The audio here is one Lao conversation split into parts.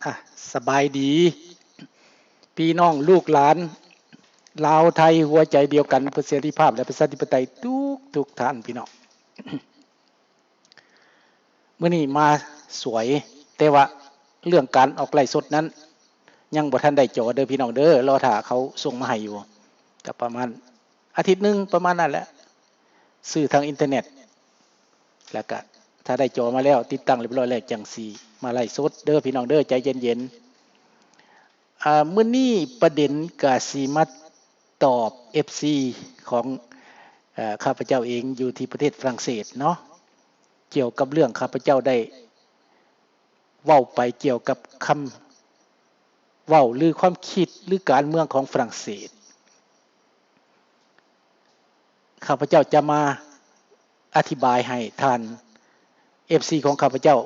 ອ່ະ ສະບາຍດີ ພີ່ນ້ອງລູກຫຼານລາວໄທ ຫົວໃຈດຽວກັນເພື່ອເສລີພາບ ແລະ ປະຊາທິປະໄຕ ທຸກໆທ່ານ ພີ່ນ້ອງ. ມື້ນີ້ມາສວຍ ແຕ່ວ່າເລື່ອງການອອກໄລຟ໌ສົດນັ້ນ ຍັງບໍ່ທັນໄດ້ຈໍເດີພີ່ນ້ອງເດີ ລໍຖ້າເຂົາສົ່ງມາໃຫ້ຢູ່ ກໍປະມານອາທິດໜຶ່ງປະມານນັ້ນແຫຼະ ຊື້ທາງອິນເຕີເນັດ ແລ້ວກະຖ້າໄດ້ຈໍມາແລ້ວ ຕິດຕັ້ງຮຽບຮ້ອຍແລ້ວ ຈັ່ງຊິມາໄລຟ໌ສົດເດີພີ່ນ້ອງເດີ ໃຈເຢັນໆ. ອາ ມື້ນີ້ປະເດັນກະຊິມາຕອບເອັຟຊີຂອງ ເອີ ຂ້າພະເຈົ້າເອງຢູ່ທີ່ປະເທດຝຣັ່ງເສດເນາະ ກ່ຽວກັບເລື່ອງຂ້າພະເຈົ້າໄດ້ເວົ້າໄປກ່ຽວກັບຄຳເວົ້າ ຫຼື ຄວາມຄິດ ຫຼື ການເມືອງຂອງຝຣັ່ງເສດ. ຂ້າພະເຈົ້າຈະມາອະທິບາຍໃຫ້ທ່ານເອັຟຊີຂອງຂ້າພະເຈົ້າ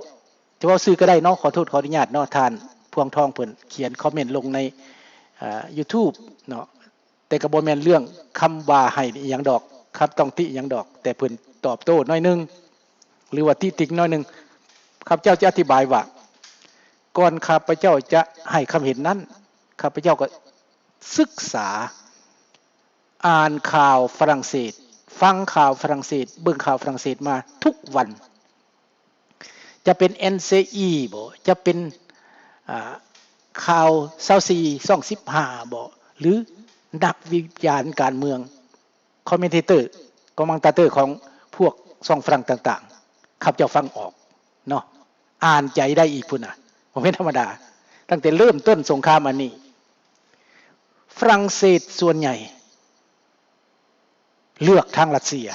ຈະເວົ້າຊື່ກໍໄດ້ເນາະ ຂໍໂທດຂໍອະນຸຍາດເນາະ ທ່ານພວງທອງ ເພິ່ນຂຽນຄອມເມັນລົງໃນ ເອີ ຢູທູບເນາະ ແຕ່ກໍບໍ່ແມ່ນເລື່ອງຄຳວ່າໃຫ້ອີ່ຫຍັງດອກ ຄຳຕ້ອງຕິອີ່ຫຍັງດອກ ແຕ່ເພິ່ນຕອບໂຕ້ໜ້ອຍໜຶ່ງ ຫຼືວ່າຕິຕິງໜ້ອຍໜຶ່ງ. ຂ້າພະເຈົ້າຈະອະທິບາຍວ່າ ກ່ອນຂ້າພະເຈົ້າຈະໃຫ້ຄຳເຫັນນັ້ນ ຂ້າພະເຈົ້າກໍສຶກສາ ອ່ານຂ່າວຝຣັ່ງເສດ ຟັງຂ່າວຝຣັ່ງເສດ ເບິ່ງຂ່າວຝຣັ່ງເສດມາທຸກວັນ ຈະເປັນເອັນຊີອີບໍ ຈະເປັນ ອາ ຂ່າວຊາວສີ່ ຊ່ອງສິບຫ້າບໍ ຫຼື ນັກວິຈານການເມືອງ ຄອມເມັນເຕີ ຄອມເມັນເຕີຂອງພວກຊ່ອງຝຣັ່ງຕ່າງໆ ຂ້າພະເຈົ້າຟັງອອກເນາະ ອ່ານໃຈໄດ້ອີກພຸ້ນນະ ບໍ່ແມ່ນທຳມະດາ. ຕັ້ງແຕ່ເລີ່ມຕົ້ນສົງຄາມອັນນີ້ ຝຣັ່ງເສດສ່ວນໃຫຍ່ເລືອກທາງຣັດເຊຍ.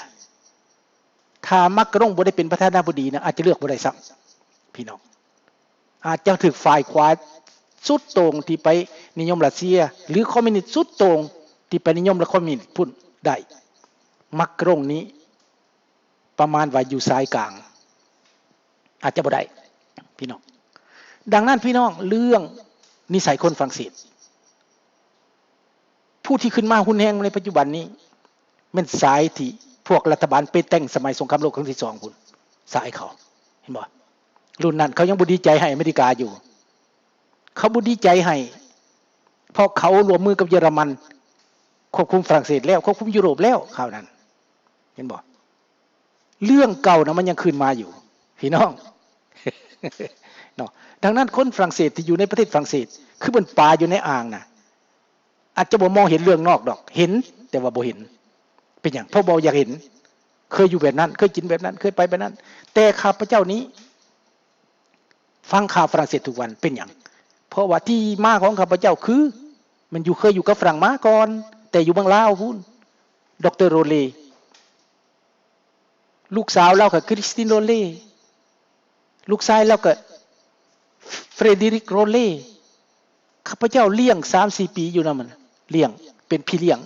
ຖ້າມາກຣອງບໍ່ໄດ້ເປັນປະທານາທິບໍດີນະ ອາດຈະເລືອກບໍ່ໄດ້ຊ້ຳ ພີ່ນ້ອງ. ອາດຈະຖືກຝ່າຍຂວາສຸດໂຕ່ງທີ່ໄປນິຍົມຣັດເຊຍ ຫຼື ຄອມມິວນິດສຸດໂຕ່ງທີ່ໄປນິຍົມລະຄອມມິວນິດພຸ້ນໄດ້. ມາກຣອງນີ້ປະມານວ່າຢູ່ສາຍກາງ ອາດຈະບໍ່ໄດ້ ພີ່ນ້ອງ. ດັ່ງນັ້ນ ພີ່ນ້ອງ ເລື່ອງນິໄສຄົນຝຣັ່ງເສດ ຜູ້ທີ່ຂຶ້ນມາຮຸນແຮງໃນປັດຈຸບັນນີ້ ແມ່ນສາຍທີ່ພວກລັດຖະບານໄປແຕ່ງສະໄໝສົງຄາມໂລກຄັ້ງທີສອງພຸ້ນ ສາຍເຂົາ ເຫັນບໍ່? ລຸ້ນນັ້ນເຂົາຍັງບໍ່ດີໃຈໃຫ້ອາເມລິກາຢູ່ ເຂົາບໍ່ດີໃຈໃຫ້ ເພາະເຂົາຮ່ວມມືກັບເຢຍລະມັນ ຄວບຄຸມຝຣັ່ງເສດແລ້ວ ຄວບຄຸມຢູໂຣບແລ້ວ ຄາວນັ້ນ ເຫັນບໍ່? ເລື່ອງເກົ່ານະ ມັນຍັງຄືນມາຢູ່ ພີ່ນ້ອງ ເນາະ. ດັ່ງນັ້ນ ຄົນຝຣັ່ງເສດທີ່ຢູ່ໃນປະເທດຝຣັ່ງເສດ ຄືເປັນປາຢູ່ໃນອ່າງນະ ອາດຈະບໍ່ມອງເຫັນເລື່ອງນອກດອກ ເຫັນ ແຕ່ວ່າບໍ່ເຫັນ. ເປັນຫຍັງ? ເພາະບໍ່ຢາກເຫັນ. ເຄີຍຢູ່ແບບນັ້ນ ເຄີຍກິນແບບນັ້ນ ເຄີຍໄປແບບນັ້ນ. ແຕ່ຂ້າພະເຈົ້ານີ້ຟັງຂ່າວຝຣັ່ງເສດທຸກວັນ. ເປັນຫຍັງ? ເພາະວ່າທີ່ມາຂອງຂ້າພະເຈົ້າຄື ແມ່ນຢູ່ ເຄີຍຢູ່ກັບຝຣັ່ງມາກ່ອນ ແຕ່ຢູ່ເມືອງລາວພຸ້ນ ດອກເຕີ ໂຣເລ ລູກສາວລາວກໍ ຄຣິສຕິນ ໂຣເລ ລູກຊາຍລາວກໍ ເຟຣເດຣິກ ໂຣເລ. ຂ້າພະເຈົ້າລ້ຽງສາມສີ່ປີຢູ່ນຳມັນ ລ້ຽງ ເປັນພີ່ລ້ຽງ.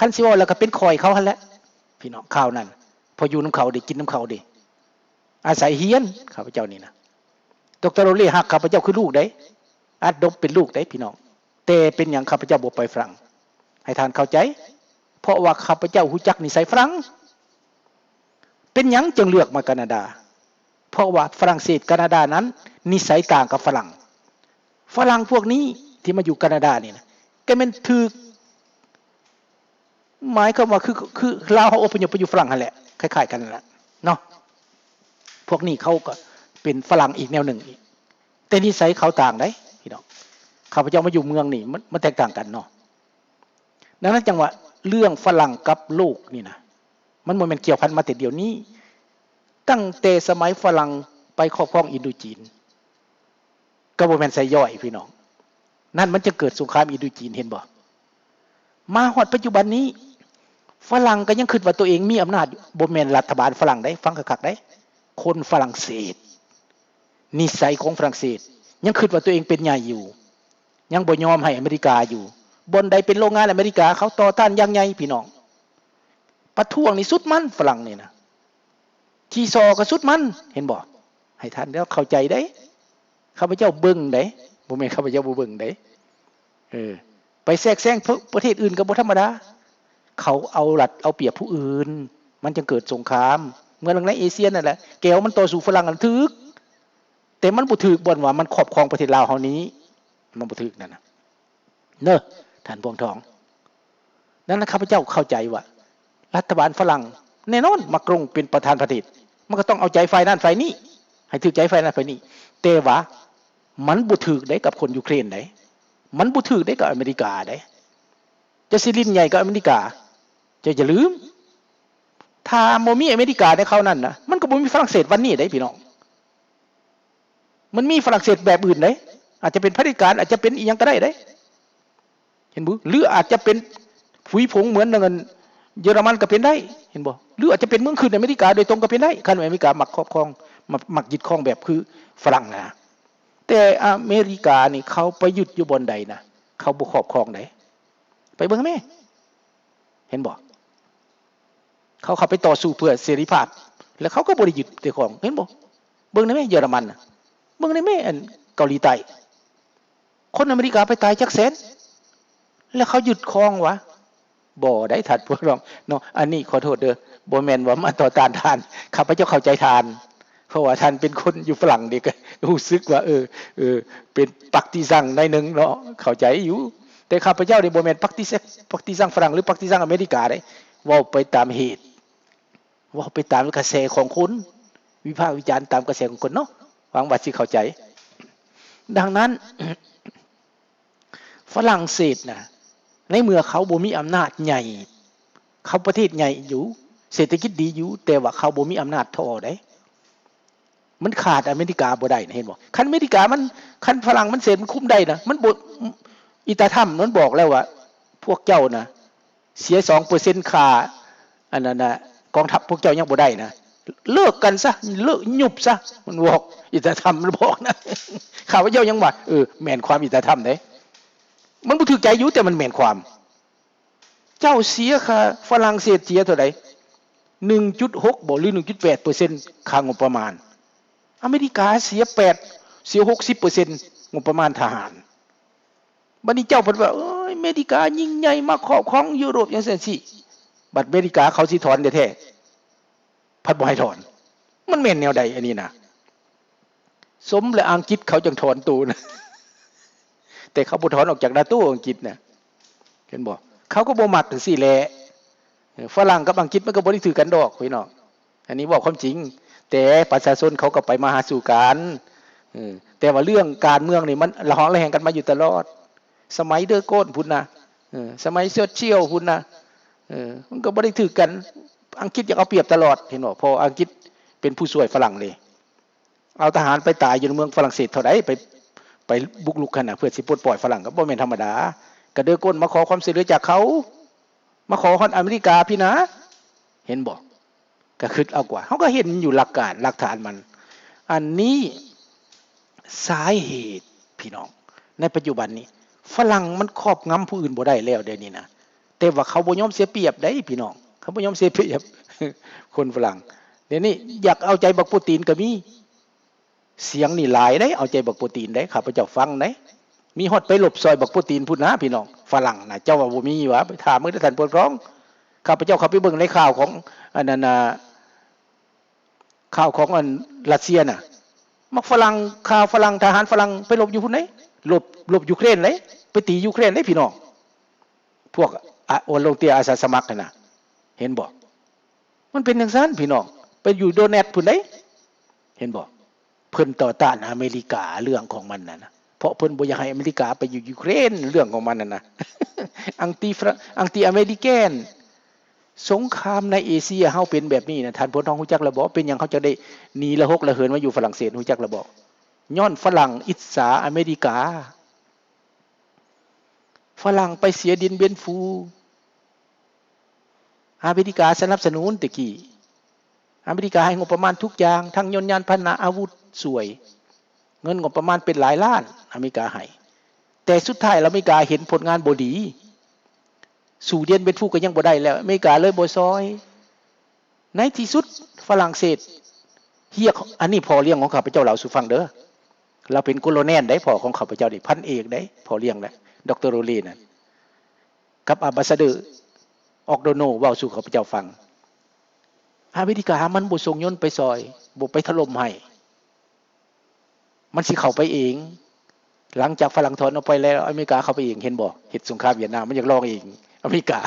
ຄັນຊິເວົ້າແລ້ວກໍເປັນຂ້ອຍເຂົາຫັ້ນແຫຼະ ພີ່ນ້ອງ ຄາວນັ້ນ ເພາະຢູ່ນຳເຂົາເດ້ ກິນນຳເຂົາເດ້ ອາໄສຮຽນ ຂ້າພະເຈົ້ານີ້ນະ. ດອກເຕີ ໂຣເລຮັກຂ້າພະເຈົ້າຄືລູກເດ້ ອາດດົບເປັນລູກເດ້ ພີ່ນ້ອງ. ແຕ່ເປັນຫຍັງຂ້າພະເຈົ້າບໍ່ໄປຝຣັ່ງ? ໃຫ້ທ່ານເຂົ້າໃຈ ເພາະວ່າຂ້າພະເຈົ້າຮູ້ຈັກນິໄສຝຣັ່ງ. ເປັນຫຍັງຈຶ່ງເລືອກມາການາດາ? ເພາະວ່າຝຣັ່ງເສດ ການາດານັ້ນ ນິໄສຕ່າງກັບຝຣັ່ງ. ຝຣັ່ງພວກນີ້ທີ່ມາຢູ່ການາດານີ້ນະ ກໍແມ່ນຖືກ ໝາຍຄວາມວ່າຄື ຄືລາວເຮົາອົບພະຍົບໄປຢູ່ຝຣັ່ງຫັ້ນແຫຼະ ຄ້າຍໆກັນນັ້ນແຫຼະເນາະ. ພວກນີ້ເຂົາກໍເປັນຝຣັ່ງອີກແນວໜຶ່ງອີກ ແຕ່ນິໄສເຂົາຕ່າງໃດ໋ ພີ່ນ້ອງ. ຂ້າພະເຈົ້າມາຢູ່ເມືອງນີ້ ມັນ ມັນແຕກຕ່າງກັນເນາະ. ດັ່ງນັ້ນຈັ່ງວ່າເລື່ອງຝຣັ່ງກັບໂລກນີ້ນະ ມັນບໍ່ແມ່ນກ່ຽວພັນມາແຕ່ດຽວນີ້. ຕັ້ງແຕ່ສະໄໝຝຣັ່ງໄປຄອບຄອງອິນໂດຈີນ ກໍບໍ່ແມ່ນໃສ່ຍ່ອຍ ພີ່ນ້ອງ. ນັ້ນມັນຈະເກີດສົງຄາມອິນໂດຈີນ ເຫັນບໍ່? ມາຮອດປັດຈຸບັນນີ້ ຝຣັ່ງກໍຍັງຄິດວ່າຕົວເອງມີອຳນາດຢູ່. ບໍ່ແມ່ນລັດຖະບານຝຣັ່ງໃດ໋ ຟັງຄັກໆໃດ໋ ຄົນຝຣັ່ງເສດ. ນິໄສຂອງຝຣັ່ງເສດ ຍັງຄິດວ່າຕົວເອງເປັນໃຫຍ່ຢູ່ ຍັງບໍ່ຍອມໃຫ້ອາເມລິກາຢູ່. ບ່ອນໃດເປັນໂລງງານອາເມລິກາ ເຂົາຕໍ່ຕ້ານຢ່າງໃຫຍ່ ພີ່ນ້ອງ. ປະທ້ວງນີ້ສຸດມັນ ຝຣັ່ງນີ້ນະ. ທີ່ສໍ້ກໍສຸດມັນ ເຫັນບໍ່? ໃຫ້ທ່ານເຈົ້າເຂົ້າໃຈເດ້. ຂ້າພະເຈົ້າເບິ່ງເດ້ ບໍ່ແມ່ນຂ້າພະເຈົ້າບໍ່ເບິ່ງເດ້. ເອີ ໄປແຊກແຊງປະ ປະເທດອື່ນກໍບໍ່ທຳມະດາ. ເຂົາເອົາລັດເອົາປຽບຜູ້ອື່ນ ມັນຈຶ່ງເກີດສົງຄາມ. ເໝືອນໃນເອເຊຍນັ້ນແຫຼະ ແກວມັນຕໍ່ສູ້ຝຣັ່ງນັ້ນຖືກ ແຕ່ມັນບໍ່ຖືກບ່ອນວ່າມັນຄອບຄອງປະເທດລາວເຮົານີ້ ມັນບໍ່ຖືກນັ້ນນະ ເນີ ທ່ານພວງທອງ. ນັ້ນນະ ຂ້າພະເຈົ້າເຂົ້າໃຈວ່າ ລັດຖະບານຝຣັ່ງແນ່ນອນ ມາກລົງເປັນປະທານປະເທດ ມັນກໍຕ້ອງເອົາໃຈຝ່າຍນັ້ນຝ່າຍນີ້ ໃຫ້ຖືກໃຈຝ່າຍນັ້ນຝ່າຍນີ້ ແຕ່ວ່າມັນບໍ່ຖືກເດ້ກັບຄົນຢູເຄຣນເດ້ ມັນບໍ່ຖືກເດ້ກັບອາເມລິກາເດ້. ເຈົ້າຊິຫຼິ້ນໃຫຍ່ກັບອາເມລິກາ ເຈົ້າຢ່າລືມ ຖ້າບໍ່ມີອາເມລິກາໃນຄາວນັ້ນນະ ມັນກໍບໍ່ມີຝຣັ່ງເສດວັນນີ້ເດ້ພີ່ນ້ອງ. ມັນມີຝຣັ່ງເສດແບບອື່ນເດ້ ອາດຈະເປັນຜະເດັດການ ອາດຈະເປັນອີ່ຫຍັງກໍໄດ້ເດ້ ເຫັນບໍ່? ຫຼືອາດຈະເປັນຜຸຍຜົງເໝືອນອັນເຢຍລະມັນກໍເປັນໄດ້ ເຫັນບໍ່? ຫຼືອາດຈະເປັນເມືອງຂຶ້ນອາເມລິກາໂດຍຕົງກໍເປັນໄດ້ ຄັນອາເມລິກາມັກຄອບຄອງ ມັກ ມັກຍຶດຄອງແບບຄືຝຣັ່ງນະ. ແຕ່ອາເມລິການີ້ເຂົາໄປຍຶດຢູ່ບ່ອນໃດນະ ເຂົາບໍ່ຄອບຄອງໃດ ໄປເບິ່ງແມ້ ເຫັນບໍ່? ເຂົາເຂົ້າໄປຕໍ່ສູ້ເພື່ອເສລີພາບ ແລ້ວເຂົາກໍບໍ່ໄດ້ຍຶດໄດ້ຄອງ ເຫັນບໍ່? ເບິ່ງໄດ້ແມ້ ເຢຍລະມັນນະ ເບິ່ງໄດ້ແມ້ ອັນເກົາຫຼີໃຕ້ ຄົນອາເມລິກາໄປຕາຍຈັກແສນ ແລ້ວເຂົາຍຶດຄອງຫວາ? ບໍ່ໄດ້ ທ່ານຜູ້ຟັງເນາະ. ອັນນີ້ຂໍໂທດເດີ ບໍ່ແມ່ນວ່າມາຕໍ່ຕ້ານທ່ານ ຂ້າພະເຈົ້າເຂົ້າໃຈທ່ານ ເພາະວ່າທ່ານເປັນຄົນຢູ່ຝຣັ່ງນີ້ ກໍຮູ້ສຶກວ່າ ເອີ ເອີ ເປັນປາກຕິຊັງໜ້ອຍໜຶ່ງເນາະ ເຂົ້າໃຈຢູ່. ແຕ່ຂ້າພະເຈົ້ານີ້ບໍ່ແມ່ນປາກຕິຊັງ ປາກຕິຊັງຝຣັ່ງ ຫຼື ປາກຕິຊັງອາເມລິກາເດ້ ເວົ້າໄປຕາມເຫດ ເວົ້າໄປຕາມກະແສຂອງຄົນ ວິພາກວິຈານຕາມກະແສຂອງຄົນເນາະ ຫວັງວ່າຊິເຂົ້າໃຈ. ດັ່ງນັ້ນ ຝຣັ່ງເສດນະ ໃນເມື່ອເຂົາບໍ່ມີອຳນາດໃຫຍ່ ເຂົາປະເທດໃຫຍ່ຢູ່ ເສດຖະກິດດີຢູ່ ແຕ່ວ່າເຂົາບໍ່ມີອຳນາດທໍ່ໃດ ມັນຂາດອາເມລິກາບໍ່ໄດ້ນະ ເຫັນບໍ່? ຄັນອາເມລິກາມັນ ຄັນຝຣັ່ງມັນເສດ ມັນຄຸມໄດ້ນະ ມັນບໍ່ ອີຕາທຳມັນບອກແລ້ວວ່າ ພວກເຈົ້ານະ ເສຍສອງເປີເຊັນຄ່າ ອັນນັ້ນນະ ກອງທັບພວກເຈົ້າຍັງບໍ່ໄດ້ນະ ເລີກກັນຊະ ເລີກ ຍຸບຊະ ມັນບອກ ອີຕາທຳມັນບອກນະ. ຂ້າພະເຈົ້າຍັງວ່າ ເອີ ແມ່ນຄວາມ ອີຕາທຳເດ້ ມັນບໍ່ຖືກໃຈຢູ່ ແຕ່ມັນແມ່ນຄວາມ. ເຈົ້າເສຍຄ່າ ຝຣັ່ງເສດເສຍເທົ່າໃດ? ໜຶ່ງຈຸດຫົກ ບໍ່ ຫຼື ໜຶ່ງຈຸດແປດເປີເຊັນ ຄ່າງົບປະມານ. ອາເມລິກາເສຍແປດ ເສຍຫົກສິບເປີເຊັນ ງົບປະມານທະຫານ. ບັດນີ້ເຈົ້າເພິ່ນວ່າ ເອີຍ ອາເມລິກາຍິ່ງໃຫຍ່ ມາຄອບຄອງຢູໂຣບ ຈັ່ງຊັ້ນຊີ້ ບັດອາເມລິກາເຂົາຊິຖອນແທ້ໆ ພັດບໍ່ໃຫ້ຖອນ. ມັນແມ່ນແນວໃດອັນນີ້ນະ? ສົມແລະອັງກິດເຂົາຈັ່ງຖອນໂຕນະ ແຕ່ເຂົາບໍ່ຖອນອອກຈາກນາໂຕ ອັງກິດນະ ເຫັນບໍ່? ເຂົາກໍບໍ່ມັກຈັ່ງຊີ້ແຫຼະ. ເອີ ຝຣັ່ງກັບອັງກິດມັນກໍບໍ່ໄດ້ຖືກກັນດອກ ພີ່ນ້ອງ. ອັນນີ້ເວົ້າຄວາມຈິງ ແຕ່ປະຊາຊົນເຂົາກໍໄປມາຫາສູ່ກັນ. ເອີ ແຕ່ວ່າເລື່ອງການເມືອງນີ້ມັນລະຫອງລະແຫງກັນມາຢູ່ຕະຫຼອດ ສະໄໝເດີໂກນພຸ້ນນະ ເອີ ສະໄໝເຊີດຊິວພຸ້ນນະ ເອີ ມັນກໍບໍ່ໄດ້ຖືກກັນ. ອັງກິດຢາກເອົາປຽບຕະຫຼອດ ເຫັນບໍ່? ເພາະອັງກິດເປັນຜູ້ຊ່ວຍຝຣັ່ງເດ້ ເອົາທະຫານໄປຕາຍຢູ່ໃນເມືອງຝຣັ່ງເສດເທົ່າໃດ ໄປ ໄປບຸກລຸກຫັ້ນນະ ເພື່ອຊິປົດປ່ອຍຝຣັ່ງ ກໍບໍ່ແມ່ນທຳມະດາ. ກະເດີໂກນມາຂໍຄວາມຊ່ວຍເຫຼືອຈາກເຂົາ ມາຂໍຮອດອາເມລິກາພີ້ນະ ເຫັນບໍ່? ກະຄຶດເອົາກວ່າ ເຮົາກໍເຫັນຢູ່ຫຼັກການ ຫຼັກຖານມັນ. ອັນນີ້ສາເຫດ ພີ່ນ້ອງ ໃນປັດຈຸບັນນີ້ຝຣັ່ງມັນຄອບງຳຜູ້ອື່ນບໍ່ໄດ້ແລ້ວດຽວນີ້ນະ ແຕ່ວ່າເຂົາບໍ່ຍອມເສຍປຽບໃດ໋ ພີ່ນ້ອງ ເຂົາບໍ່ຍອມເສຍປຽບ ຄົນຝຣັ່ງດຽວນີ້ ຢາກເອົາໃຈບັກປູຕິນກໍມີ. ສຽງນີ້ຫຼາຍເດ້ ເອົາໃຈບັກປູຕິນເດ້ ຂ້າພະເຈົ້າຟັງເດ້ ມີຮອດໄປລົບຊ່ອຍບັກປູຕິນພຸ້ນນະ ພີ່ນ້ອງ ຝຣັ່ງນະ. ເຈົ້າວ່າບໍ່ມີຫວາ? ໄປຖາມເບິ່ງເດີທ່ານພວງທອງ ຂ້າພະເຈົ້າເຂົ້າໄປເບິ່ງໃນຂ່າວຂອງ ອັນນັ້ນນະ ຂ່າວຂອງອັນຣັດເຊຍນະ ມັກຝຣັ່ງ ຂ່າວຝຣັ່ງ ທະຫານຝຣັ່ງໄປລົບຢູ່ພຸ້ນເດ້ ລົບ ລົບຢູເຄຣນເດ້ ໄປຕີຢູເຄຣນເດ້ ພີ່ນ້ອງ ພວກອາ ໂອລັງເຕຍອາສາສະໝັກຫັ້ນນະ ເຫັນບໍ່? ມັນເປັນຈັ່ງຊັ້ນພີ່ນ້ອງ ໄປຢູ່ໂດແນດພຸ້ນເດ້ ເຫັນບໍ່? ເພິ່ນຕໍ່ຕ້ານອາເມລິກາເລື່ອງຂອງມັນນັ້ນນະ ເພາະເພິ່ນບໍ່ຢາກໃຫ້ອາເມລິກາໄປຢູ່ຢູເຄຣນເລື່ອງຂອງມັນນັ້ນນະ ອັງຕີຝຣັ່ງ ອັງຕີອາເມລິແກນ. ສົງຄາມໃນເອເຊຍເຮົາເປັນແບບນີ້ນະ ທ່ານພວງທອງຮູ້ຈັກແລ້ວບໍ່? ເປັນຫຍັງເຮົາຈັ່ງໄດ້ໜີລະຫົກລະເຫີນມາຢູ່ຝຣັ່ງເສດ ຮູ້ຈັກແລ້ວບໍ່? ຍ້ອນຝຣັ່ງອິດສາອາເມລິກາ. ຝຣັ່ງໄປເສຍດິນເບນຟູ ອາເມລິກາສະໜັບສະໜູນແຕ່ກີ້ ອາເມລິກາໃຫ້ງົບປະມານທຸກຢ່າງ ທັງຍົນຍານພາຫະນະ ອາວຸດ ສວຍ ເງິນງົບປະມານເປັນຫຼາຍລ້ານ ອາເມລິກາໃຫ້ ແຕ່ສຸດທ້າຍແລ້ວອາເມລິກາເຫັນຜົນງານບໍ່ດີ ສູ້ດຽນເບັນຟູກໍຍັງບໍ່ໄດ້ແລ້ວ ອາເມລິກາເລີຍບໍ່ຊ່ອຍ. ໃນທີ່ສຸດຝຣັ່ງເສດຮຽກ ອັນນີ້ພໍ່ລ້ຽງຂອງຂ້າພະເຈົ້າເລົ່າສູ່ຟັງເດີ ລາວເປັນໂກໂລແນນໃດ໋ ພໍ່ຂອງຂ້າພະເຈົ້ານີ້ ພັນເອກໃດ໋ ພໍ່ລ້ຽງນະ ດຣ. ໂຣເລນັ້ນ ກັບອາບາສາເດີ ອອກໂດໂນ ເວົ້າສູ່ຂ້າພະເຈົ້າຟັງ ອາເມລິກາມັນບໍ່ສົ່ງຍົນໄປຊ່ອຍ ບໍ່ໄປຖະຫຼົ່ມໃຫ້. ມັນຊິເຂົ້າໄປເອງ. ຫຼັງຈາກຝຣັ່ງຖອນອອກໄປແລ້ວ ອາເມລິກາເຂົ້າໄປເອງ ເຫັນບໍ່? ເຮັດສົງຄາມຫວຽດນາມ ມັນຢາກລອງເອງ ອາເມລິກາ.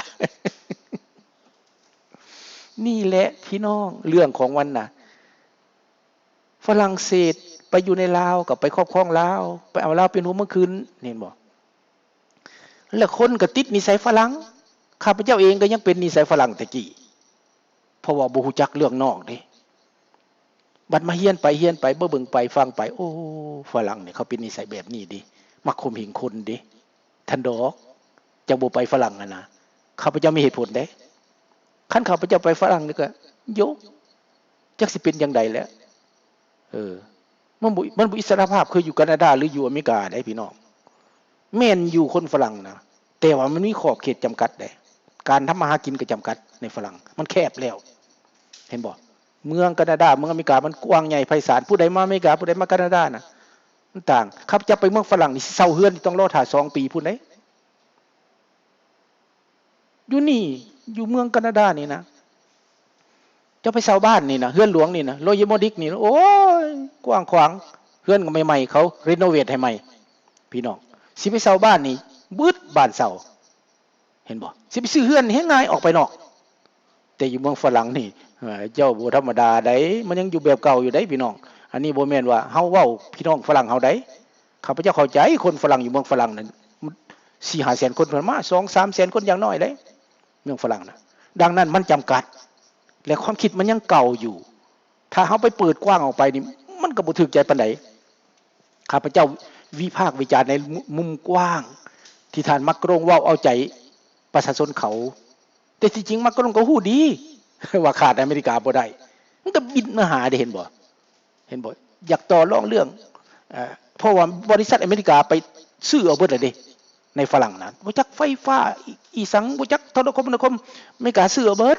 ນີ້ແຫຼະພີ່ນ້ອງ ເລື່ອງຂອງມັນນະ. ຝຣັ່ງເສດໄປຢູ່ໃນລາວ ກໍໄປຄອບຄອງລາວ ໄປເອົາລາວເປັນຫົວເມືອງຂຶ້ນ ເຫັນບໍ່? ແລະຄົນກໍຕິດນິໄສຝຣັ່ງ. ຂ້າພະເຈົ້າເອງກໍຍັງເປັນນິໄສຝຣັ່ງແຕ່ກີ້ ເພາະວ່າບໍ່ຮູ້ຈັກເລື່ອງນອກເດ້. ບັດມາຮຽນໄປຮຽນໄປ ເບິ່ງໄປຟັງໄປ ໂອ້ ຝຣັ່ງນີ້ເຂົາເປັນນິໄສແບບນີ້ເດ້ ມັກຂົ່ມເຫັງຄົນເດ້. ທ່ານດອກ ຈັ່ງບໍ່ໄປຝຣັ່ງຫັ້ນນະ. ຂ້າພະເຈົ້າມີເຫດຜົນເດ້. ຄັນຂ້າພະເຈົ້າໄປຝຣັ່ງນີ້ກໍໂຍ ຈັກຊິເປັນຈັ່ງໃດແຫຼະ. ເອີ ມັນບໍ່ ມັນບໍ່ອິດສະຫຼະພາບຄືຢູ່ການາດາ ຫຼື ຢູ່ອາເມລິກາເດ້ພີ່ນ້ອງ. ແມ່ນຢູ່ຄົນຝຣັ່ງນະ ແຕ່ວ່າມັນມີຂອບເຂດຈຳກັດເດ້. ການທຳມາຫາກິນກໍຈຳກັດໃນຝຣັ່ງ ມັນແຄບແລ້ວ ເຫັນບໍ່? ເມືອງການາດາ ເມືອງອາເມລິກາ ມັນກວ້າງໃຫຍ່ໄພສານ. ຜູ້ໃດມາອາເມລິກາ ຜູ້ໃດມາການາດານະ ມັນຕ່າງ. ຂ້າພະເຈົ້າໄປເມືອງຝຣັ່ງນີ້ ຊິເຊົ່າເຮືອນນີ້ຕ້ອງລໍຖ້າສອງປີພຸ້ນເດ້. ຢູ່ນີ້ ຢູ່ເມືອງການາດານີ້ນະ ເຈົ້າໄປເຊົ່າບ້ານນີ້ນະ ເຮືອນຫຼວງນີ້ນະ ໂຣເຢຍມໍດິກນີ້ນະ ໂອ້ຍ ກວ້າງຂວາງ ເຮືອນກໍໃໝ່ໆ ເຂົາຣີໂນເວດໃຫ້ໃໝ່ ພີ່ນ້ອງ. ຊິໄປເຊົ່າບ້ານນີ້ ບຶດບ້ານເຊົ່າ ເຫັນບໍ່? ຊິໄປຊື້ເຮືອນແຮງງ່າຍ ອອກໄປນອກ. ແຕ່ຢູ່ເມືອງຝຣັ່ງນີ້ ເອີ ເຈົ້າບໍ່ທຳມະດາໃດ໋ ມັນຍັງຢູ່ແບບເກົ່າຢູ່ໃດ໋ພີ່ນ້ອງ. ອັນນີ້ບໍ່ແມ່ນວ່າເຮົາເວົ້າພີ່ນ້ອງຝຣັ່ງເຮົາໃດ໋. ຂ້າພະເຈົ້າເຂົ້າໃຈຄົນຝຣັ່ງຢູ່ເມືອງຝຣັ່ງນັ້ນ ສີ່ຫ້າແສນຄົນ ເພິ່ນມາສອງສາມແສນຄົນຢ່າງໜ້ອຍເດ້ ເມືອງຝຣັ່ງນະ. ດັ່ງນັ້ນມັນຈຳກັດ ແລະຄວາມຄິດມັນຍັງເກົ່າຢູ່. ຖ້າເຮົາໄປເປີດກວ້າງອອກໄປນີ້ ມັນກໍບໍ່ຖືກໃຈປານໃດ. ຂ້າພະເຈົ້າວິພາກວິຈານໃນມຸມກວ້າງ ທີ່ທ່ານມາກຣງເວົ້າເອົາໃຈປະຊາຊົນເຂົາ. ແຕ່ທີ່ຈິງມາກຣງກໍຮູ້ດີວ່າຂາດອາເມລິກາບໍ່ໄດ້ ມັນກໍບິນມາຫາເດ້ ເຫັນບໍ່? ເຫັນບໍ່? ຢາກຕໍ່ລອງເລື່ອງ ເອີ ເພາະວ່າບໍລິສັດອາເມລິກາໄປຊື້ເອົາເບິດແລ້ວເດ້ ໃນຝຣັ່ງນະ. ບໍ່ຈັກໄຟຟ້າອີ່ ອີ່ສັງ ບໍ່ຈັກໂທລະຄົມມະນາຄົມ ອາເມລິກາຊື້ເອົາເບິດ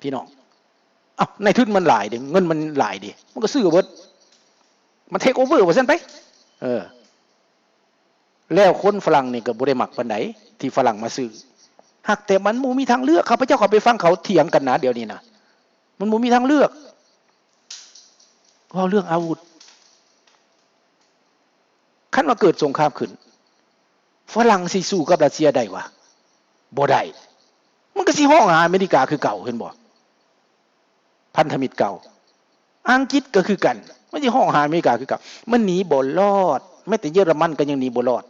ພີ່ນ້ອງ. ເອົ້າ ນາຍທຶນມັນຫຼາຍເດ້ ເງິນມັນຫຼາຍເດ້ ມັນກໍຊື້ເອົາເບິດ ມັນເທກໂອເວີວ່າຊັ້ນໄປ. ເອີ ແລ້ວຄົນຝຣັ່ງນີ້ກໍບໍ່ໄດ້ມັກປານໃດທີ່ຝຣັ່ງມາຊື້ ຫາກແຕ່ມັນບໍ່ມີທາງເລືອກ. ຂ້າພະເຈົ້າເຂົ້າໄປຟັງເຂົາຖຽງກັນນະ ດຽວນີ້ນະ ມັນບໍ່ມີທາງເລືອກ. ເວົ້າເລື່ອງອາວຸດ ຄັນວ່າເກີດສົງຄາມຂຶ້ນ ຝຣັ່ງຊິສູ້ກັບຣັດເຊຍໄດ້ຫວາ? ບໍ່ໄດ້. ມັນກໍຊິຮ້ອງຫາອາເມລິກາຄືເກົ່າ ເຫັນບໍ່? ພັນທະມິດເກົ່າ. ອັງກິດກໍຄືກັນ ມັນຊິຮ້ອງຫາອາເມລິກາຄືເກົ່າ. ມັນໜີບໍ່ລອດ. ແມ້ແຕ່ເຢຍລະມັນກໍຍັງໜີບໍ່ລອດ.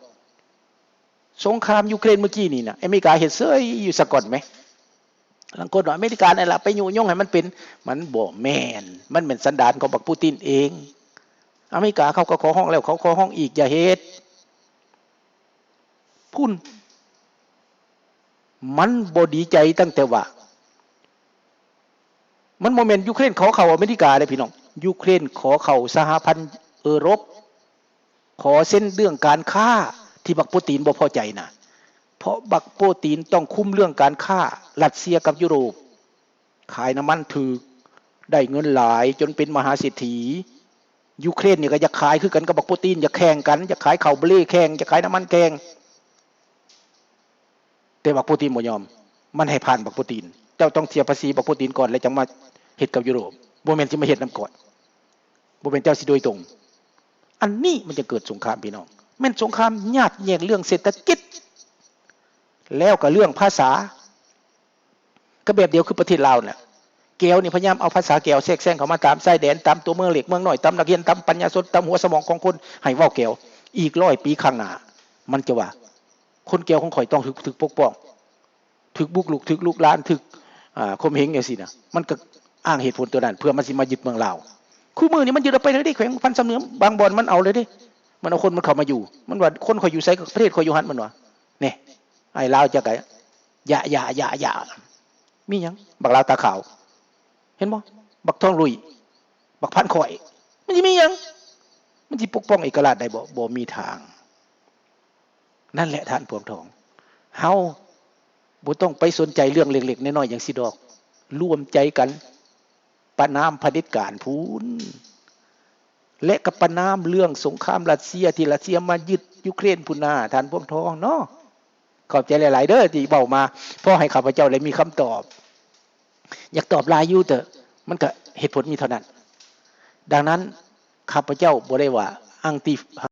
ສົງຄາມຢູເຄຣນມື້ກີ້ນີ້ນະ ອາເມລິກາເຮັດເສີຍຢູ່ສາກ່ອນແມ. ລາງຄົນວ່າອາເມລິການັ້ນລະໄປຍຸຍົງໃຫ້ມັນເປັນ. ມັນບໍ່ແມ່ນ. ມັນແມ່ນສັນດານຂອງບັກປູຕິນເອງ. ອາເມລິກາເຂົາກໍຂໍຮ້ອງແລ້ວ ເຂົາຂໍຮ້ອງອີກ ຢ່າເຮັດ. ພຸ້ນ ມັນບໍ່ດີໃຈຕັ້ງແຕ່ວ່າ ມັນບໍ່ແມ່ນຢູເຄຣນຂໍເຂົ້າອາເມລິກາເດ້ພີ່ນ້ອງ. ຢູເຄຣນຂໍເຂົ້າສະຫະພັນເອີຣົບ ຂໍເຊັນເລື່ອງການຄ້າທີ່ບັກປູຕິນບໍ່ພໍໃຈນະ. ເພາະບັກປູຕິນຕ້ອງຄຸມເລື່ອງການຄ້າຣັດເຊຍກັບຢູໂຣບ. ຂາຍນ້ຳມັນຖືກ ໄດ້ເງິນຫຼາຍຈົນເປັນມະຫາເສດຖີ. ຢູເຄຣນນີ້ກໍຢາກຂາຍຄືກັນກັບບັກປູຕິນ ຢາກແຂ່ງກັນ ຢາກຂາຍເຂົ້າເບລແຂ່ງ ຢາກຂາຍນ້ຳມັນແຂ່ງ. ແຕ່ບັກປູຕິນບໍ່ຍອມ. ມັນໃຫ້ຜ່ານບັກປູຕິນ. ເຈົ້າຕ້ອງເສຍພາສີບັກປູຕິນກ່ອນ ແລ້ວຈັ່ງມາເຮັດກັບຢູໂຣບ. ບໍ່ແມ່ນຊິມາເຮັດນຳກ່ອນ. ບໍ່ແມ່ນເຈົ້າຊິໂດຍຕົງ. ອັນນີ້ມັນຈະເກີດສົງຄາມພີ່ນ້ອງ. ແມ່ນສົງຄາມຍາດແຍ່ງເລື່ອງເສດຖະກິດ ແລ້ວກໍເລື່ອງພາສາ. ກໍແບບດຽວຄືປະເທດລາວນັ້ນແຫຼະ. ແກວນີ້ພະຍາຍາມເອົາພາສາແກວແຊກແຊງເຂົ້າມາຕາມຊາຍແດນ, ຕາມຕົວເມືອງເລັກເມືອງນ້ອຍ, ຕາມນັກຮຽນ, ຕາມປັນຍາຊົນ, ຕາມຫົວສະໝອງຂອງຄົນ ໃຫ້ເວົ້າແກວ. ອີກຮ້ອຍປີຂ້າງໜ້າ ມັນຈະວ່າ ຄົນແກວຂອງຂ້ອຍຕ້ອງຖືກ ຖືກປົກປ້ອງ, ຖືກບຸກລຸກ, ຖືກລຸກລານ, ຖືກ ອ່າ ຂົ່ມເຫງຈັ່ງຊີ້ນະ. ມັນກໍອ້າງເຫດຜົນຕົວນັ້ນ ເພື່ອມັນຊິມາຍຶດເມືອງລາວ. ຄູ່ມື້ນີ້ມັນຍຶດເອົາໄປແລ້ວເດ້, ແຂວງພັນຊຳເໜືອ ບາງບ່ອນມັນເອົາແລ້ວເດ້, ມັນເອົາຄົນມັນເຂົ້າມາຢູ່. ມັນວ່າ ຄົນຂ້ອຍຢູ່ໃສກໍປະເທດຂ້ອຍຢູ່ຫັ້ນ, ມັນວ່າ. ແນ່ ອ້າຍລາວເຈົ້າກໍ ຢະ ຢະ ຢະ ຢະ ມີຫຍັງ? ບັກລາວຕາຂາວ ເຫັນບໍ່? ບັກທອງລຸຍ ບັກພັນຂ້ອຍ ມັນຊິມີຫຍັງ? ມັນຊິປົກປ້ອງເອກະລາດໄດ້ບໍ່? ບໍ່ມີທາງ. ນັ້ນແຫຼະທ່ານພວງທອງ ເຮົາບໍ່ຕ້ອງໄປສົນໃຈເລື່ອງເລັກໆນ້ອຍໆຫຍັງຊີ້ດອກ. ລວມໃຈກັນປະນາມຜະເດັດການພຸ້ນ ແລະ ກໍປະນາມເລື່ອງສົງຄາມຣັດເຊຍ ທີ່ຣັດເຊຍມາຍຶດຢູເຄຣນພຸ້ນນາ ທ່ານພວງທອງເນາະ. ຂອບໃຈຫຼາຍໆເດີທີ່ເວົ້າມາ ພໍໃຫ້ຂ້າພະເຈົ້າໄດ້ມີຄຳຕອບ. ຢາກຕອບຫຼາຍຢູ່ ແຕ່ມັນກໍເຫດຜົນມີເທົ່ານັ້ນ. ດັ່ງນັ້ນ ຂ້າພະເຈົ້າບໍ່ໄດ້ວ່າອ້າງຕີ